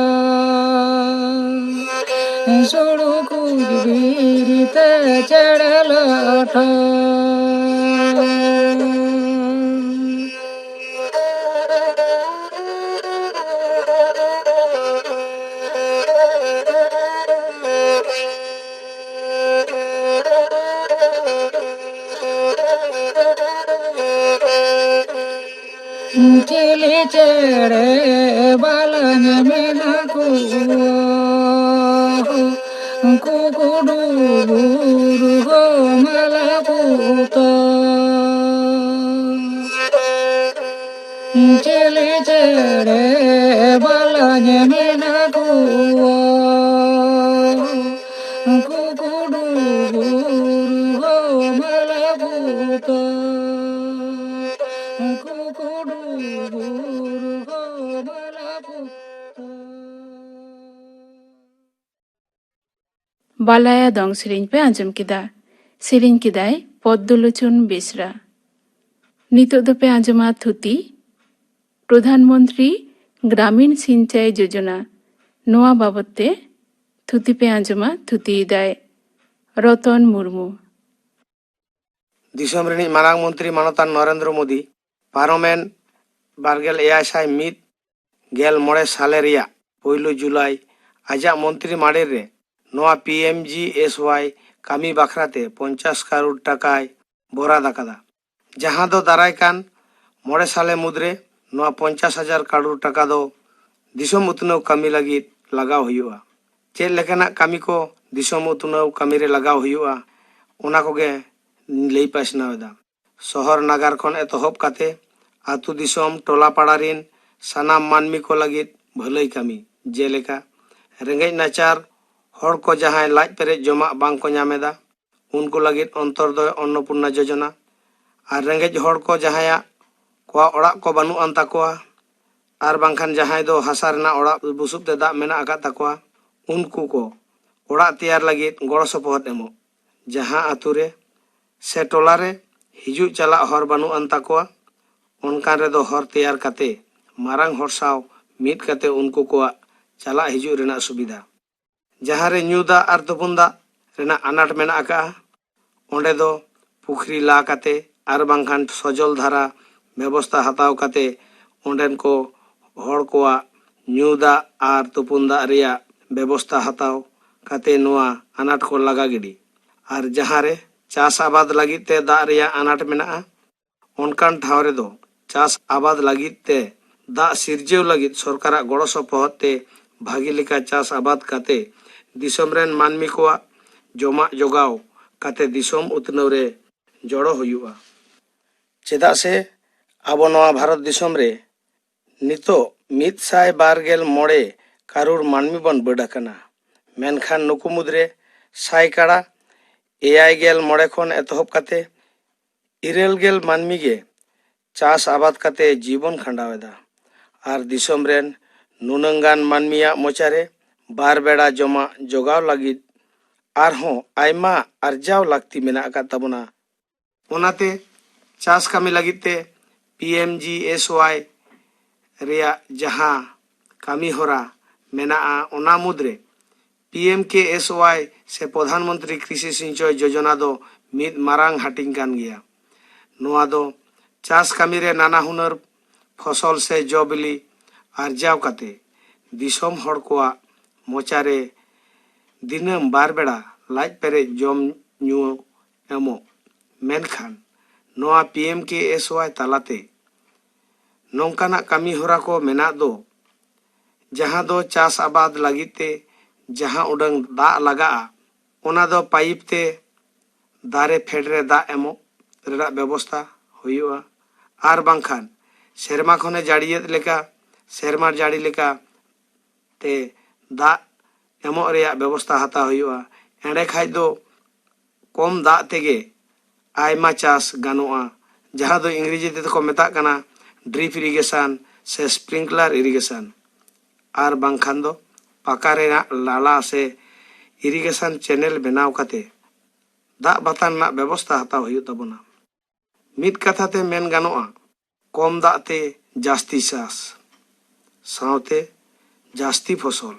ᱥᱩᱲᱩ ᱠᱩᱡ ᱵᱤᱨ ᱛᱮ ᱪᱮᱬᱮ ᱞᱟᱴᱷᱟ᱾ ᱪᱮᱬᱮ ᱵᱟᱞᱟᱧ ᱢᱮᱱᱟ ᱠᱚ, ᱩᱱᱠᱩ ᱠᱩᱰᱩ ᱵᱩᱨᱩ ᱦᱚᱸ ᱢᱟᱞᱟ ᱯᱩᱛᱟᱹ᱾ ᱪᱤᱞᱤ ᱪᱮᱬᱮ ᱵᱟᱞᱟᱧ ᱢᱮᱱᱟ ᱠᱚ, ᱩᱱᱠᱩ ᱠᱩᱰᱩ ᱵᱩᱨᱩ ᱦᱚᱸ ᱢᱟᱞᱟ ᱯᱩᱛᱟᱹ᱾ ᱩᱱᱠᱩ ᱠᱩᱰᱩ ᱵᱩᱨᱩ ᱦᱚᱸ ᱢᱟᱞᱟ ᱯᱩᱛᱟᱹ᱾ ᱵᱟᱞᱟᱭᱟ ᱫᱚᱝ ᱥᱮᱨᱮᱧ ᱯᱮ ᱟᱸᱡᱚᱢ ᱠᱮᱫᱟ᱾ ᱥᱮᱨᱮᱧ ᱠᱮᱫᱟᱭ ᱯᱚᱫᱽᱫᱚᱞᱳᱪᱚᱱ ᱵᱮᱥᱨᱟ᱾ ᱱᱤᱛᱚᱜ ᱫᱚᱯᱮ ᱟᱸᱡᱚᱢᱟ ᱛᱷᱩᱛᱤ, ᱯᱨᱚᱫᱷᱟᱱ ᱢᱚᱱᱛᱨᱤ ᱜᱨᱟᱢᱤᱱ ᱥᱤᱱᱪᱟᱭ ᱡᱳᱡᱚᱱᱟ, ᱱᱚᱣᱟ ᱵᱟᱵᱚᱛ ᱛᱮ ᱛᱷᱩᱛᱤ ᱯᱮ ᱟᱸᱡᱚᱢᱟ, ᱛᱷᱩᱛᱤᱭᱮᱫᱟᱭ ᱨᱚᱛᱚᱱ ᱢᱩᱨᱢᱩ᱾ ᱫᱤᱥᱚᱢ ᱨᱤᱱᱤᱡ ᱢᱟᱨᱟᱝ ᱢᱚᱱᱛᱨᱤ ᱢᱟᱱᱚᱛᱟᱱ ᱱᱚᱨᱮᱱᱫᱨᱚ ᱢᱳᱫᱤ ᱯᱟᱨᱚᱢᱮᱱ ᱵᱟᱨᱜᱮᱞ ᱮᱭᱟᱭ ᱥᱟᱭ ᱢᱤᱫ ᱜᱮᱞ ᱢᱚᱬᱮ ᱥᱟᱞᱮ ᱨᱮᱭᱟᱜ ᱯᱩᱭᱞᱩ ᱡᱩᱞᱟᱭ ᱟᱡᱟᱜ ᱢᱚᱱᱛᱨᱤ ᱢᱟᱲᱮᱨ ᱨᱮ ᱱᱚᱣᱟ P M G S Y ᱠᱟᱹᱢᱤ ᱵᱟᱠᱷᱨᱟᱛᱮ ᱯᱚᱧᱪᱟᱥ ᱠᱟᱨᱳᱲ ᱴᱟᱠᱟᱭ ᱵᱚᱨᱟᱫ ᱟᱠᱟᱫᱟ, ᱡᱟᱦᱟᱸ ᱫᱚ ᱫᱟᱨᱟᱭ ᱠᱟᱱ ᱢᱚᱬᱮ ᱥᱟᱞᱮ ᱢᱩᱫᱽᱨᱮ ᱱᱚᱣᱟ ᱯᱚᱧᱪᱟᱥ ᱦᱟᱡᱟᱨ ᱠᱟᱨᱳᱲ ᱴᱟᱠᱟ ᱫᱚ ᱫᱤᱥᱚᱢ ᱩᱛᱱᱟᱹᱣ ᱠᱟᱹᱢᱤ ᱞᱟᱹᱜᱤᱫ ᱞᱟᱜᱟᱣ ᱦᱩᱭᱩᱜᱼᱟ᱾ ᱪᱮᱫ ᱞᱮᱠᱟᱱᱟᱜ ᱠᱟᱹᱢᱤ ᱠᱚ ᱫᱤᱥᱚᱢ ᱩᱛᱱᱟᱹᱣ ᱠᱟᱹᱢᱤ ᱨᱮ ᱞᱟᱜᱟᱣ ᱦᱩᱭᱩᱜᱼᱟ, ᱚᱱᱟ ᱠᱚᱜᱮ ᱞᱟᱹᱭ ᱯᱟᱥᱱᱟᱣ ᱮᱫᱟ᱾ ᱥᱚᱦᱚᱨ ᱱᱟᱜᱟᱨ ᱠᱷᱚᱱ ᱮᱛᱚᱦᱚᱵ ᱠᱟᱛᱮ ᱟᱹᱛᱩ ᱫᱤᱥᱚᱢ ᱴᱚᱞᱟ ᱯᱟᱲᱟ ᱨᱤᱱ ᱥᱟᱱᱟᱢ ᱢᱟᱹᱱᱢᱤ ᱠᱚ ᱞᱟᱹᱜᱤᱫ ᱵᱷᱟᱹᱞᱟᱹᱭ ᱠᱟᱹᱢᱤ, ᱡᱮᱞᱮᱠᱟ ᱨᱮᱸᱜᱮᱡ ᱱᱟᱪᱟᱨ ᱦᱚᱲ ᱠᱚ ᱡᱟᱦᱟᱸᱭ ᱞᱟᱡ ᱯᱮᱨᱮᱡ ᱡᱚᱢᱟᱜ ᱵᱟᱝ ᱠᱚ ᱧᱟᱢ ᱮᱫᱟ, ᱩᱱᱠᱩ ᱞᱟᱹᱜᱤᱫ ᱚᱱᱛᱚᱨᱫᱚᱭ ᱚᱱᱱᱚᱯᱩᱨᱱᱟ ᱡᱳᱡᱚᱱᱟ᱾ ᱟᱨ ᱨᱮᱸᱜᱮᱡ ᱦᱚᱲ ᱠᱚ ᱡᱟᱦᱟᱸᱭᱟᱜ ᱠᱚᱣᱟᱜ ᱚᱲᱟᱜ ᱠᱚ ᱵᱟᱹᱱᱩᱜ ᱟᱱ ᱛᱟᱠᱚᱣᱟ, ᱟᱨ ᱵᱟᱝᱠᱷᱟᱱ ᱡᱟᱦᱟᱸᱭ ᱫᱚ ᱦᱟᱥᱟ ᱨᱮᱱᱟᱜ ᱚᱲᱟᱜ ᱵᱩᱥᱩᱵ ᱛᱮ ᱫᱟᱵ ᱢᱮᱱᱟᱜ ᱟᱠᱟᱫ ᱛᱟᱠᱚᱣᱟ, ᱩᱱᱠᱩ ᱠᱚ ᱚᱲᱟᱜ ᱛᱮᱭᱟᱨ ᱞᱟᱹᱜᱤᱫ ᱜᱚᱲᱚ ᱥᱚᱯᱚᱦᱚᱫ ᱮᱢᱚᱜ᱾ ᱡᱟᱦᱟᱸ ᱟᱛᱳ ᱨᱮ ᱥᱮ ᱴᱚᱞᱟ ᱨᱮ ᱦᱤᱡᱩᱜ ᱪᱟᱞᱟᱜ ᱦᱚᱨ ᱵᱟᱹᱱᱩᱜ ᱟᱱ ᱛᱟᱠᱚᱣᱟ, ᱚᱱᱠᱟᱱ ᱨᱮᱫᱚ ᱦᱚᱨ ᱛᱮᱭᱟᱨ ᱠᱟᱛᱮ ᱢᱟᱨᱟᱝ ᱦᱚᱲ ᱥᱟᱶ ᱢᱤᱫ ᱠᱟᱛᱮ ᱩᱱᱠᱩ ᱠᱚᱣᱟᱜ ᱪᱟᱞᱟᱜ ᱦᱤᱡᱩᱜ ᱨᱮᱱᱟᱜ ᱥᱩᱵᱤᱫᱷᱟ᱾ ᱡᱟᱦᱟᱸ ᱨᱮ ᱧᱩ ᱫᱟᱜ ᱟᱨ ᱛᱩᱯᱩᱱ ᱫᱟᱜ ᱨᱮᱱᱟᱜ ᱟᱱᱟᱴ ᱢᱮᱱᱟᱜ ᱟᱠᱟᱫᱼᱟ, ᱚᱸᱰᱮ ᱫᱚ ᱯᱩᱠᱷᱨᱤ ᱞᱟ ᱠᱟᱛᱮ ᱟᱨ ᱵᱟᱝᱠᱷᱟᱱ ᱥᱚᱡᱚᱞ ᱫᱷᱟᱨᱟ ᱵᱮᱵᱚᱥᱛᱷᱟ ᱦᱟᱛᱟᱣ ᱠᱟᱛᱮ ᱚᱸᱰᱮᱱ ᱠᱚ ᱦᱚᱲ ᱠᱚᱣᱟᱜ ᱧᱩ ᱫᱟᱜ ᱟᱨ ᱛᱩᱯᱩᱱ ᱫᱟᱜ ᱨᱮᱭᱟᱜ ᱵᱮᱵᱚᱥᱛᱷᱟ ᱦᱟᱛᱟᱣ ᱠᱟᱛᱮ ᱱᱚᱣᱟ ᱟᱱᱟᱴ ᱠᱚ ᱞᱟᱜᱟ ᱜᱤᱰᱤ᱾ ᱟᱨ ᱡᱟᱦᱟᱸ ᱨᱮ ᱪᱟᱥ ᱟᱵᱟᱫ ᱞᱟᱹᱜᱤᱫ ᱛᱮ ᱫᱟᱜ ᱨᱮᱭᱟᱜ ᱟᱱᱟᱴ ᱢᱮᱱᱟᱜᱼᱟ, ᱚᱱᱠᱟᱱ ᱴᱷᱟᱶ ᱨᱮᱫᱚ ᱪᱟᱥ ᱟᱵᱟᱫ ᱞᱟᱹᱜᱤᱫ ᱛᱮ ᱫᱟᱜ ᱥᱤᱨᱡᱟᱹᱣ ᱞᱟᱹᱜᱤᱫ ᱥᱚᱨᱠᱟᱨᱟᱜ ᱜᱚᱲᱚ ᱥᱚᱯᱚᱦᱚᱫ ᱛᱮ ᱵᱷᱟᱹᱜᱤ ᱞᱮᱠᱟ ᱪᱟᱥ ᱟᱵᱟᱫ ᱠᱟᱛᱮ ᱫᱤᱥᱚᱢ ᱨᱮᱱ ᱢᱟᱹᱱᱢᱤ ᱠᱚᱣᱟᱜ ᱡᱚᱢᱟᱜ ᱡᱚᱜᱟᱣ ᱠᱟᱛᱮ ᱫᱤᱥᱚᱢ ᱩᱛᱱᱟᱹᱣ ᱨᱮ ᱡᱚᱲᱚ ᱦᱩᱭᱩᱜᱼᱟ᱾ ᱪᱮᱫᱟᱜ ᱥᱮ ᱟᱵᱚ ᱱᱚᱣᱟ ᱵᱷᱟᱨᱚᱛ ᱫᱤᱥᱚᱢ ᱨᱮ ᱱᱤᱛᱚᱜ ᱢᱤᱫ ᱥᱟᱭ ᱵᱟᱨ ᱜᱮᱞ ᱢᱚᱬᱮ ᱠᱟᱨᱳᱲ ᱢᱟᱹᱱᱢᱤ ᱵᱚᱱ ᱵᱟᱹᱰ ᱟᱠᱟᱱᱟ, ᱢᱮᱱᱠᱷᱟᱱ ᱱᱩᱠᱩ ᱢᱩᱫᱽᱨᱮ ᱥᱟᱭ ᱠᱟᱲᱟ ᱮᱭᱟᱭ ᱜᱮᱞ ᱢᱚᱬᱮ ᱠᱷᱚᱱ ᱮᱛᱚᱦᱚᱵ ᱠᱟᱛᱮ ᱤᱨᱟᱹᱞ ᱜᱮᱞ ᱢᱟᱹᱱᱢᱤ ᱜᱮ ᱪᱟᱥ ᱟᱵᱟᱫ ᱠᱟᱛᱮ ᱡᱤᱵᱚᱱ ᱠᱷᱟᱸᱰᱟᱣ ᱮᱫᱟ᱾ ᱟᱨ ᱫᱤᱥᱚᱢ ᱨᱮᱱ ᱱᱩᱱᱟᱹᱝ ᱜᱟᱱ ᱢᱟᱹᱱᱢᱤᱭᱟᱜ ᱢᱚᱪᱟᱨᱮ ᱵᱟᱨ ᱵᱮᱲᱟ ᱡᱚᱢᱟᱜ ᱡᱚᱜᱟᱣ ᱞᱟᱹᱜᱤᱫ ᱟᱨᱦᱚᱸ ᱟᱭᱢᱟ ᱟᱨᱡᱟᱣ ᱞᱟᱹᱠᱛᱤ ᱢᱮᱱᱟᱜ ᱟᱠᱟᱫ ᱛᱟᱵᱚᱱᱟ᱾ ᱚᱱᱟᱛᱮ ᱪᱟᱥ ᱠᱟᱹᱢᱤ ᱞᱟᱹᱜᱤᱫ ᱛᱮ P M G S Y ᱨᱮᱭᱟᱜ ᱡᱟᱦᱟᱸ ᱠᱟᱹᱢᱤ ᱦᱚᱨᱟ ᱢᱮᱱᱟᱜᱼᱟ, ᱚᱱᱟ ᱢᱩᱫᱽᱨᱮ ᱯᱤ ᱮᱢ ᱠᱮ ᱮᱥ ᱣᱟᱭ ᱥᱮ ᱯᱨᱚᱫᱷᱟᱱ ᱢᱚᱱᱛᱨᱤ ᱠᱨᱤᱥᱤ ᱥᱤᱧᱪᱚᱭ ᱡᱳᱡᱚᱱᱟ ᱫᱚ ᱢᱤᱫ ᱢᱟᱨᱟᱝ ᱦᱟᱹᱴᱤᱧ ᱠᱟᱱ ᱜᱮᱭᱟ᱾ ᱱᱚᱣᱟ ᱫᱚ ᱪᱟᱥ ᱠᱟᱹᱢᱤ ᱨᱮ ᱱᱟᱱᱟ ᱦᱩᱱᱟᱹᱨ ᱯᱷᱚᱥᱚᱞ ᱥᱮ ᱡᱚ ᱵᱤᱞᱤ ᱟᱨᱡᱟᱣ ᱠᱟᱛᱮ ᱫᱤᱥᱚᱢ ᱦᱚᱲ ᱠᱚᱣᱟᱜ ᱢᱚᱪᱟᱨᱮ ᱫᱤᱱᱟᱹᱢ ᱵᱟᱨ ᱵᱮᱲᱟ ᱞᱟᱡ ᱯᱮᱨᱮᱡ ᱡᱚᱢ ᱧᱩ ᱮᱢᱚᱜ᱾ ᱢᱮᱱᱠᱷᱟᱱ ᱱᱚᱣᱟ ᱯᱤ ᱮᱢ ᱠᱮ ᱮᱥ ᱣᱟᱭ ᱛᱟᱞᱟᱛᱮ ᱱᱚᱝᱠᱟᱱᱟᱜ ᱠᱟᱹᱢᱤ ᱦᱚᱨᱟ ᱠᱚ ᱢᱮᱱᱟᱜ ᱫᱚ, ᱡᱟᱦᱟᱸ ᱫᱚ ᱪᱟᱥ ᱟᱵᱟᱫ ᱞᱟᱹᱜᱤᱫ ᱛᱮ ᱡᱟᱦᱟᱸ ᱩᱰᱟᱹᱝ ᱫᱟᱜ ᱞᱟᱜᱟᱜᱼᱟ, ᱚᱱᱟ ᱫᱚ ᱯᱟᱭᱤᱯ ᱛᱮ ᱫᱟᱨᱮ ᱯᱷᱮᱰ ᱨᱮ ᱫᱟᱜ ᱮᱢᱚᱜ ᱨᱮᱱᱟᱜ ᱵᱮᱵᱚᱥᱛᱟ ᱦᱩᱭᱩᱜᱼᱟ᱾ ᱟᱨ ᱵᱟᱝᱠᱷᱟᱱ ᱥᱮᱨᱢᱟ ᱠᱷᱚᱱᱮ ᱡᱟᱹᱲᱤᱭᱮᱫ ᱞᱮᱠᱟ, ᱥᱮᱨᱢᱟ ᱡᱟᱹᱲᱤ ᱞᱮᱠᱟ ᱛᱮ ᱫᱟᱜ ᱮᱢᱚᱜ ᱨᱮᱭᱟᱜ ᱵᱮᱵᱚᱥᱛᱟ ᱦᱟᱛᱟᱣ ᱦᱩᱭᱩᱜᱼᱟ᱾ ᱮᱸᱰᱮ ᱠᱷᱟᱡ ᱫᱚ ᱠᱚᱢ ᱫᱟᱜ ᱛᱮᱜᱮ ᱟᱭᱢᱟ ᱪᱟᱥ ᱜᱟᱱᱚᱜᱼᱟ, ᱡᱟᱦᱟᱸ ᱫᱚ ᱤᱝᱨᱮᱡᱤ ᱛᱮᱫᱚ ᱠᱚ ᱢᱮᱛᱟᱜ ᱠᱟᱱᱟ ᱰᱨᱤᱯ ᱤᱨᱤᱜᱮᱥᱚᱱ ᱥᱮ ᱥᱯᱨᱤᱝᱠᱞᱟᱨ ᱤᱨᱤᱜᱮᱥᱚᱱ, ᱟᱨ ᱵᱟᱝᱠᱷᱟᱱ ᱫᱚ ᱯᱟᱠᱟ ᱨᱮᱱᱟᱜ ᱱᱟᱞᱟ ᱥᱮ ᱤᱨᱤᱜᱮᱥᱚᱱ ᱪᱮᱱᱮᱞ ᱵᱮᱱᱟᱣ ᱠᱟᱛᱮ ᱫᱟᱜ ᱵᱟᱛᱟᱱ ᱨᱮᱱᱟᱜ ᱵᱮᱵᱚᱥᱛᱟ ᱦᱟᱛᱟᱣ ᱦᱩᱭᱩᱜ ᱛᱟᱵᱚᱱᱟ᱾ ᱢᱤᱫ ᱠᱟᱛᱷᱟ ᱛᱮ ᱢᱮᱱ ᱜᱟᱱᱚᱜᱼᱟ, ᱠᱚᱢ ᱫᱟᱜ ᱛᱮ ᱡᱟᱹᱥᱛᱤ ᱪᱟᱥ ᱥᱟᱶᱛᱮ ᱡᱟᱹᱥᱛᱤ ᱯᱷᱚᱥᱚᱞ,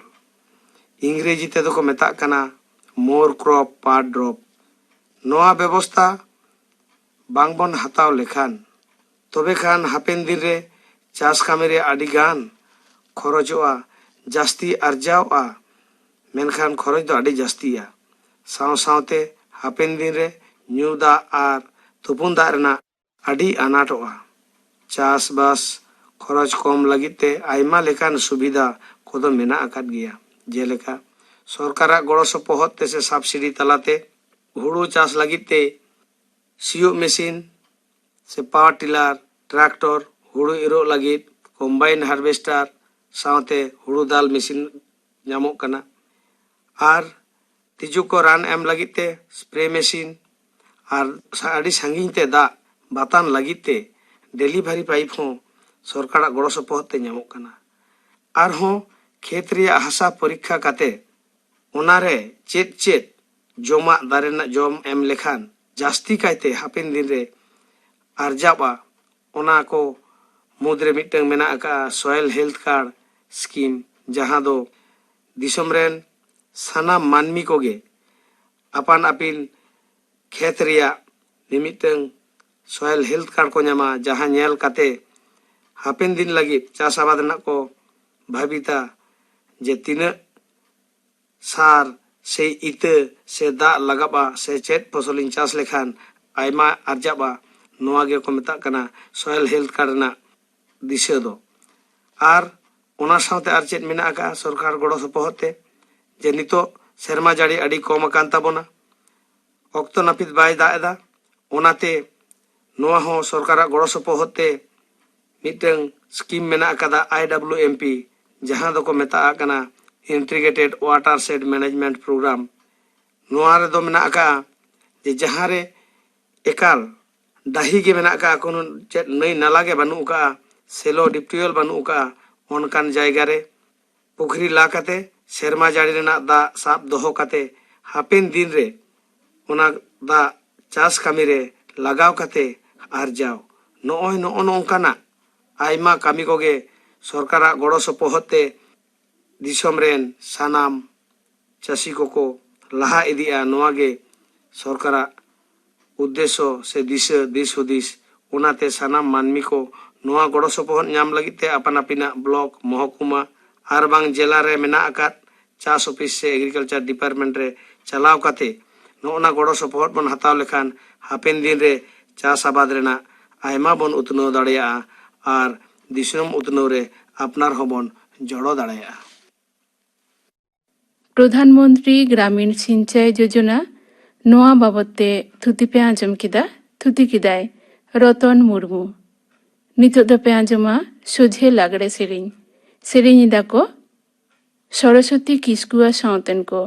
ᱤᱝᱨᱮᱡᱤ ᱛᱮᱫᱚ ᱠᱚ ᱢᱮᱛᱟᱜ ᱠᱟᱱᱟ more crop per drop᱾ ᱱᱚᱣᱟ ᱵᱮᱵᱚᱥᱛᱟ ᱵᱟᱝᱵᱚᱱ ᱦᱟᱛᱟᱣ ᱞᱮᱠᱷᱟᱱ, ᱛᱚᱵᱮ ᱠᱷᱟᱱ ᱦᱟᱯᱮᱱ ᱫᱤᱱ ᱨᱮ ᱪᱟᱥ ᱠᱟᱹᱢᱤ ᱨᱮ ᱟᱹᱰᱤ ᱜᱟᱱ ᱠᱷᱚᱨᱚᱪᱚᱜᱼᱟ, ᱡᱟᱹᱥᱛᱤ ᱟᱨᱡᱟᱣᱚᱜᱼᱟ, ᱢᱮᱱᱠᱷᱟᱱ ᱠᱷᱚᱨᱚᱪ ᱫᱚ ᱟᱹᱰᱤ ᱡᱟᱹᱥᱛᱤᱭᱟ᱾ ᱥᱟᱶ ᱥᱟᱶᱛᱮ ᱦᱟᱯᱮᱱ ᱫᱤᱱ ᱨᱮ ᱧᱩ ᱫᱟᱜ ᱟᱨ ᱛᱩᱯᱩᱱ ᱫᱟᱜ ᱨᱮᱱᱟᱜ ᱟᱹᱰᱤ ᱟᱱᱟᱴᱚᱜᱼᱟ᱾ ᱪᱟᱥᱵᱟᱥ ᱠᱷᱚᱨᱚᱪ ᱠᱚᱢ ᱞᱟᱹᱜᱤᱫ ᱛᱮ ᱟᱭᱢᱟ ᱞᱮᱠᱟᱱ ᱥᱩᱵᱤᱫᱷᱟ ᱠᱚᱫᱚ ᱢᱮᱱᱟᱜ ᱟᱠᱟᱫ ᱜᱮᱭᱟ᱾ ᱡᱮᱞᱮᱠᱟ, ᱥᱚᱨᱠᱟᱨᱟᱜ ᱜᱚᱲᱚ ᱥᱚᱯᱚᱦᱚᱫ ᱛᱮ ᱥᱮ subsidy ᱛᱟᱞᱟᱛᱮ ᱦᱩᱲᱩ ᱪᱟᱥ ᱞᱟᱹᱜᱤᱫ ᱛᱮ ᱥᱤᱭᱳᱜ ᱢᱮᱥᱤᱱ ᱥᱮ power tiller, tractor, ᱦᱩᱲᱩ ᱤᱨᱚᱜ ᱞᱟᱹᱜᱤᱫ combine harvester ᱥᱟᱶᱛᱮ ᱦᱩᱲᱩ ᱫᱟᱞ ᱢᱮᱥᱤᱱ ᱧᱟᱢᱚᱜ ᱠᱟᱱᱟ᱾ ᱟᱨ ᱛᱤᱡᱩ ᱠᱚ ᱨᱟᱱ ᱮᱢ ᱞᱟᱹᱜᱤᱫ ᱛᱮ spray machine ᱟᱨ ᱥᱟ-, ᱟᱹᱰᱤ ᱥᱟᱺᱜᱤᱧ ᱛᱮ ᱫᱟᱜ ᱵᱟᱛᱟᱱ ᱞᱟᱹᱜᱤᱫ ᱛᱮ delivery pipe ᱦᱚᱸ ᱥᱚᱨᱠᱟᱨᱟᱜ ᱜᱚᱲᱚ ᱥᱚᱯᱚᱦᱚᱫ ᱛᱮ ᱧᱟᱢᱚᱜ ᱠᱟᱱᱟ᱾ ᱟᱨᱦᱚᱸ ᱠᱷᱮᱛ ᱨᱮᱭᱟᱜ ᱦᱟᱥᱟ ᱯᱚᱨᱤᱠᱠᱷᱟ ᱠᱟᱛᱮ ᱚᱱᱟᱨᱮ ᱪᱮᱫ ᱪᱮᱫ ᱡᱚᱢᱟᱜ ᱫᱟᱨᱮ ᱨᱮᱱᱟᱜ ᱡᱚᱢ ᱮᱢ ᱞᱮᱠᱷᱟᱱ ᱡᱟᱹᱥᱛᱤ ᱠᱟᱭᱛᱮ ᱦᱟᱯᱮᱱ ᱫᱤᱱ ᱨᱮ ᱟᱨᱡᱟᱜᱼᱟ, ᱚᱱᱟ ᱠᱚ ᱢᱩᱫᱽᱨᱮ ᱢᱤᱫᱴᱟᱝ ᱢᱮᱱᱟᱜ ᱟᱠᱟᱫᱼᱟ soil health card scheme, ᱡᱟᱦᱟᱸ ᱫᱚ ᱫᱤᱥᱚᱢ ᱨᱮᱱ ᱥᱟᱱᱟᱢ ᱢᱟᱹᱱᱢᱤ ᱠᱚᱜᱮ ᱟᱯᱟᱱ ᱟᱹᱯᱤᱱ ᱠᱷᱮᱛ ᱨᱮᱭᱟᱜ ᱢᱤᱢᱤᱫᱴᱟᱝ soil health card ᱠᱚ ᱧᱟᱢᱟ, ᱡᱟᱦᱟᱸ ᱧᱮᱞ ᱠᱟᱛᱮ ᱦᱟᱯᱮᱱ ᱫᱤᱱ ᱞᱟᱹᱜᱤᱫ ᱪᱟᱥ ᱟᱵᱟᱫ ᱨᱮᱱᱟᱜ ᱠᱚ ᱵᱷᱟᱵᱤᱛᱟ ᱡᱮ ᱛᱤᱱᱟᱹᱜ ᱥᱟᱨ ᱥᱮ ᱤᱛᱟᱹ ᱥᱮ ᱫᱟᱜ ᱞᱟᱜᱟᱜᱼᱟ ᱥᱮ ᱪᱮᱫ ᱯᱷᱚᱥᱚᱞᱤᱧ ᱪᱟᱥ ᱞᱮᱠᱷᱟᱱ ᱟᱭᱢᱟ ᱟᱨᱡᱟᱜᱼᱟ, ᱱᱚᱣᱟ ᱜᱮᱠᱚ ᱢᱮᱛᱟᱜ ᱠᱟᱱᱟ soil health card ᱨᱮᱱᱟᱜ ᱫᱤᱥᱟᱹ ᱫᱚ᱾ ᱟᱨ ᱚᱱᱟ ᱥᱟᱶᱛᱮ ᱟᱨ ᱪᱮᱫ ᱢᱮᱱᱟᱜ ᱟᱠᱟᱫᱼᱟ ᱥᱚᱨᱠᱟᱨ ᱜᱚᱲᱚ ᱥᱚᱯᱚᱦᱚᱫ ᱛᱮ? ᱡᱮ ᱱᱤᱛᱚᱜ ᱥᱮᱨᱢᱟ ᱡᱟᱹᱲᱤ ᱟᱹᱰᱤ ᱠᱚᱢ ᱟᱠᱟᱱ ᱛᱟᱵᱚᱱᱟ, ᱚᱠᱛᱚ ᱱᱟᱹᱯᱤᱛ ᱵᱟᱭ ᱫᱟᱜ ᱮᱫᱟ, ᱚᱱᱟᱛᱮ ᱱᱚᱣᱟ ᱦᱚᱸ ᱥᱚᱨᱠᱟᱨᱟᱜ ᱜᱚᱲᱚ ᱥᱚᱯᱚᱦᱚᱫ ᱛᱮ ᱢᱤᱫᱴᱟᱝ scheme ᱢᱮᱱᱟᱜ ᱟᱠᱟᱫᱟ, I W M P, ᱡᱟᱦᱟᱸ ᱫᱚᱠᱚ ᱢᱮᱛᱟᱜ ᱠᱟᱱᱟ Integrated Watershed Management Program᱾ ᱱᱚᱣᱟ ᱨᱮᱫᱚ ᱢᱮᱱᱟᱜ ᱟᱠᱟᱫᱼᱟ ᱡᱮ ᱡᱟᱦᱟᱸ ᱨᱮ ᱮᱠᱟᱞ ᱰᱟᱹᱦᱤ ᱜᱮ ᱢᱮᱱᱟᱜ ᱟᱠᱟᱫᱼᱟ, ᱠᱳᱱᱳ ᱪᱮᱫ ᱱᱟᱹᱭ ᱱᱟᱞᱟ ᱜᱮ ᱵᱟᱹᱱᱩᱜ ᱟᱠᱟᱫᱼᱟ, ᱥᱮᱞᱚ deep tubewell ᱵᱟᱹᱱᱩᱜ ᱟᱠᱟᱫᱼᱟ, ᱚᱱᱠᱟᱱ ᱡᱟᱭᱜᱟ ᱨᱮ ᱯᱩᱠᱷᱨᱤ ᱞᱟ ᱠᱟᱛᱮ ᱥᱮᱨᱢᱟ ᱡᱟᱹᱲᱤ ᱨᱮᱱᱟᱜ ᱫᱟᱜ ᱥᱟᱵ ᱫᱚᱦᱚ ᱠᱟᱛᱮ ᱦᱟᱯᱮᱱ ᱫᱤᱱ ᱨᱮ ᱚᱱᱟ ᱫᱟᱜ ᱪᱟᱥ ᱠᱟᱹᱢᱤ ᱨᱮ ᱞᱟᱜᱟᱣ ᱠᱟᱛᱮ ᱟᱨᱡᱟᱣ᱾ ᱱᱚᱜᱼᱚᱭ ᱱᱚᱜᱼᱚ ᱱᱚᱝᱠᱟᱱᱟᱜ ᱟᱭᱢᱟ ᱠᱟᱹᱢᱤ ᱠᱚᱜᱮ ᱥᱚᱨᱠᱟᱨᱟᱜ ᱜᱚᱲᱚ ᱥᱚᱯᱚᱦᱚᱫ ᱛᱮ ᱫᱤᱥᱚᱢ ᱨᱮᱱ ᱥᱟᱱᱟᱢ ᱪᱟᱹᱥᱤ ᱠᱚᱠᱚ ᱞᱟᱦᱟ ᱤᱫᱤᱜᱼᱟ᱾ ᱱᱚᱣᱟ ᱜᱮ ᱥᱚᱨᱠᱟᱨᱟᱜ ᱩᱫᱽᱫᱮᱥᱥᱚ ᱥᱮ ᱫᱤᱥᱟᱹ ᱫᱤᱥ ᱦᱩᱫᱤᱥ᱾ ᱚᱱᱟᱛᱮ ᱥᱟᱱᱟᱢ ᱢᱟᱹᱱᱢᱤ ᱠᱚ ᱱᱚᱣᱟ ᱜᱚᱲᱚ ᱥᱚᱯᱚᱦᱚᱫ ᱧᱟᱢ ᱞᱟᱹᱜᱤᱫ ᱛᱮ ᱟᱯᱟᱱ ᱟᱹᱯᱤᱱᱟᱜ ᱵᱞᱚᱠ, ᱢᱚᱦᱚᱠᱩᱢᱟ ᱟᱨ ᱵᱟᱝ ᱡᱮᱞᱟ ᱨᱮ ᱢᱮᱱᱟᱜ ᱟᱠᱟᱫ ᱪᱟᱥ ᱚᱯᱷᱤᱥ ᱥᱮ ᱮᱜᱽᱨᱤᱠᱟᱞᱪᱟᱨ ᱰᱤᱯᱟᱨᱴᱢᱮᱱᱴ ᱨᱮ ᱪᱟᱞᱟᱣ ᱠᱟᱛᱮ ᱱᱚᱜᱼᱚ ᱱᱟ ᱜᱚᱲᱚ ᱥᱚᱯᱚᱦᱚᱫ ᱵᱚᱱ ᱦᱟᱛᱟᱣ ᱞᱮᱠᱷᱟᱱ ᱦᱟᱯᱮᱱ ᱫᱤᱱ ᱨᱮ ᱪᱟᱥ ᱟᱵᱟᱫ ᱨᱮᱱᱟᱜ ᱟᱭᱢᱟ ᱵᱚᱱ ᱩᱛᱱᱟᱹᱣ ᱫᱟᱲᱮᱭᱟᱜᱼᱟ ᱟᱨ ᱫᱤᱥᱚᱢ ᱩᱛᱱᱟᱹᱣ ᱨᱮ ᱟᱯᱱᱟᱨ ᱦᱚᱸᱵᱚᱱ ᱡᱚᱲᱚ ᱫᱟᱲᱮᱭᱟᱜᱼᱟ᱾ ᱯᱨᱚᱫᱷᱟᱱ ᱢᱚᱱᱛᱨᱤ ᱜᱨᱟᱢᱤᱱ ᱥᱤᱧᱪᱟᱭ ᱡᱳᱡᱚᱱᱟ, ᱱᱚᱣᱟ ᱵᱟᱵᱚᱛ ᱛᱮ ᱛᱷᱩᱛᱤ ᱯᱮ ᱟᱸᱡᱚᱢ ᱠᱮᱫᱟ᱾ ᱛᱷᱩᱛᱤ ᱠᱮᱫᱟᱭ ᱨᱚᱛᱚᱱ ᱢᱩᱨᱢᱩ᱾ ᱱᱤᱛᱚᱜ ᱫᱚᱯᱮ ᱟᱸᱡᱚᱢᱟ ᱥᱚᱡᱷᱮ ᱞᱟᱜᱽᱲᱮ ᱥᱮᱨᱮᱧ᱾ ᱥᱮᱨᱮᱧ ᱮᱫᱟ ᱠᱚ ᱥᱚᱨᱚᱥᱚᱛᱤ ᱠᱤᱥᱠᱩ ᱟᱨ ᱥᱟᱶᱛᱮᱱ ᱠᱚ᱾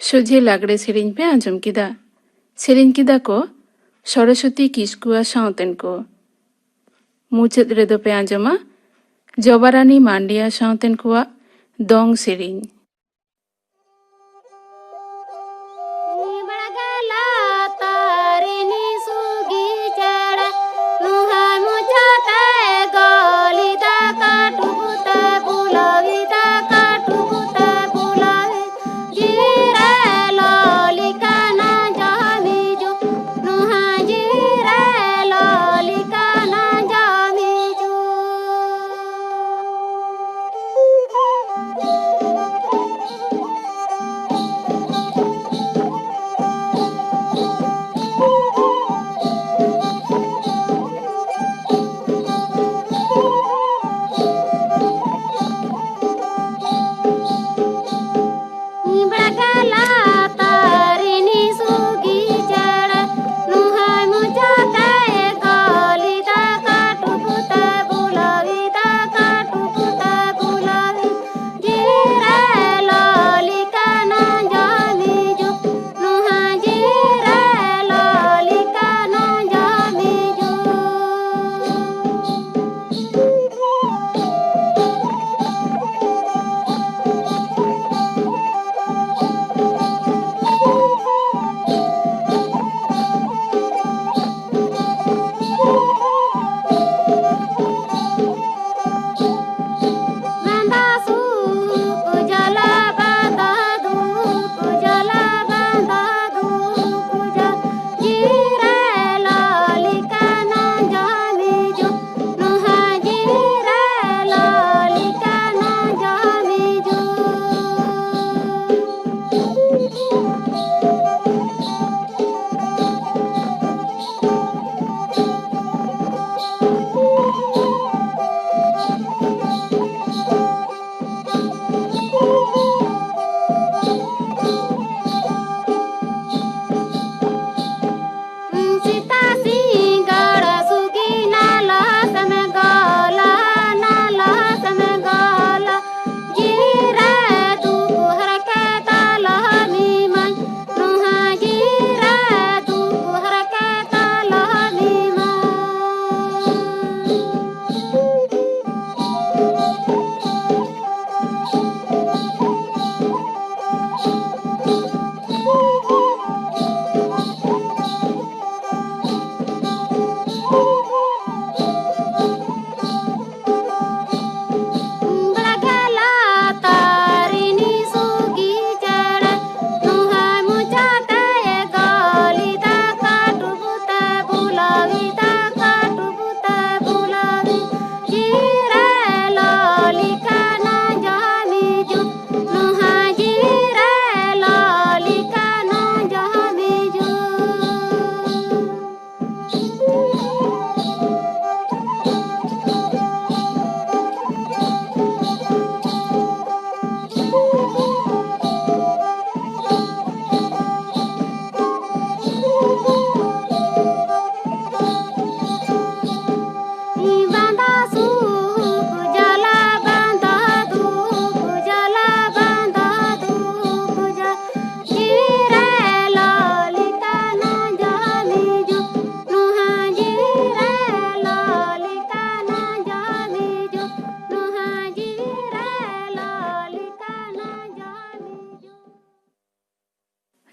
ᱥᱚᱡᱷᱮ ᱞᱟᱜᱽᱲᱮ ᱥᱮᱨᱮᱧ ᱯᱮ ᱟᱸᱡᱚᱢ ᱠᱮᱫᱟ᱾ ᱥᱮᱨᱮᱧ ᱠᱮᱫᱟ ᱠᱚ ᱥᱚᱨᱚᱥᱚᱛᱤ ᱠᱤᱥᱠᱩᱣᱟᱜ ᱥᱟᱶᱛᱮᱱ ᱠᱚ᱾ ᱢᱩᱪᱟᱹᱫ ᱨᱮᱫᱚ ᱯᱮ ᱟᱸᱡᱚᱢᱟ ᱡᱚᱵᱟᱨᱟᱱᱤ ᱢᱟᱱᱰᱤᱭᱟ ᱥᱟᱶᱛᱮᱱ ᱠᱚᱣᱟᱜ ᱫᱚᱝ ᱥᱮᱨᱮᱧ᱾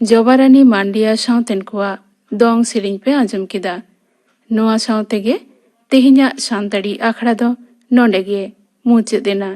ᱡᱚᱵᱟᱨᱟᱱᱤ ᱢᱟᱱᱰᱤᱭᱟ ᱥᱟᱶᱛᱮᱱ ᱠᱚᱣᱟᱜ ᱫᱚᱝ ᱥᱮᱨᱮᱧ ᱯᱮ ᱟᱸᱡᱚᱢ ᱠᱮᱫᱟ᱾ ᱱᱚᱣᱟ ᱥᱟᱶ ᱛᱮᱜᱮ ᱛᱮᱦᱮᱧᱟᱜ ᱥᱟᱱᱛᱟᱲᱤ ᱟᱠᱷᱲᱟ ᱫᱚ ᱱᱚᱰᱮ ᱜᱮ ᱢᱩᱪᱟᱹᱫ ᱮᱱᱟ᱾